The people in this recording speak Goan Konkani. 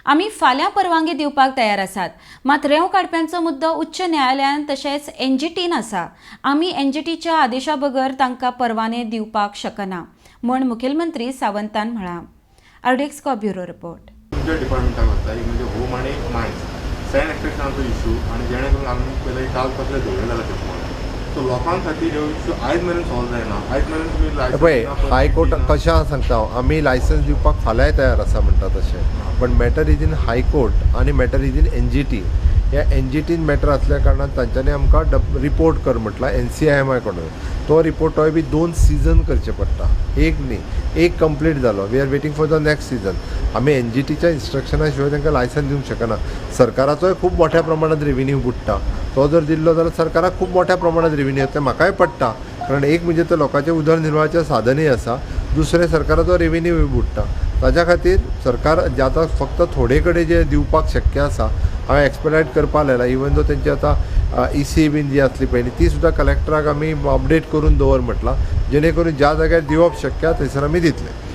आमी फाल्यां परवानगी दिवपाक तयार आसात, मात रेंव काडप्यांचो मुद्दो उच्च न्यायालयान तशेंच एनजीटीन आसा. आमी एनजीटीच्या आदेशा बगर तांकां परवाने दिवपाक शकना म्हूण मुखेलमंत्री सावंतान म्हळां. RDX bureau report. तुमच्या डिपार्टमेंटाक वता, एक म्हणजे होम आनी एक मायन्स सँड एक्सट्रेक्शनाचो इशू आनी जेणे करून आमी पयले काल कसले झगडे जाले तेचे. सो लोकां खातीर ह्यो इशू आयज मेरेन सॉल्व जायना. आयज मेरेन तुमी लायसन्स पळय, दिना, परमिट हायकोर्ट दिना. कशें आहा सांगता हांव. आमी लायसन्स दिवपाक फाल्यांय तयार आसा म्हणटा तशें, पण matter is in High Court आनी matter is in NGT. ह्या एनजीटीन मॅटर आसल्या कारणान तांच्यांनी आमकां रिपोर्ट कर म्हटलां एनसीआयएमआय कडून. तो रिपोर्टोय बी दोन सिजन करचे पडटा, एक न्ही. एक कंप्लीट जालो, we are waiting for the next season. आमी एनजीटीच्या इन्स्ट्रक्शना शिवाय तांकां लायसन्स दिवंक शकना. सरकाराचोय खूब मोठ्या प्रमाणात रेविन्यू बुडटा. तो जर दिल्लो जाल्यार सरकाराक खूब मोठ्या प्रमाणात रेविन्यू येतले, म्हाकाय पडटा, कारण एक म्हणजे ते लोकांचें उदरनिर्वाहाचें साधनूय आसा, दुसरें सरकाराचो रेविन्यूय बुडटा. ताच्या खातीर सरकार जे आतां फक्त थोडे कडेन जे दिवपाक शक्य आसा, हांवें एक्सपेडायट करपाक लायला. इवन दो तेंची आतां इसी बीन जी आसली पयलीं, ती सुद्दां कलेक्टराक आमी अपडेट करून दवर म्हटलां, जेणे करून ज्या जाग्यार दिवप शक्य आसा थंयसर आमी दितले.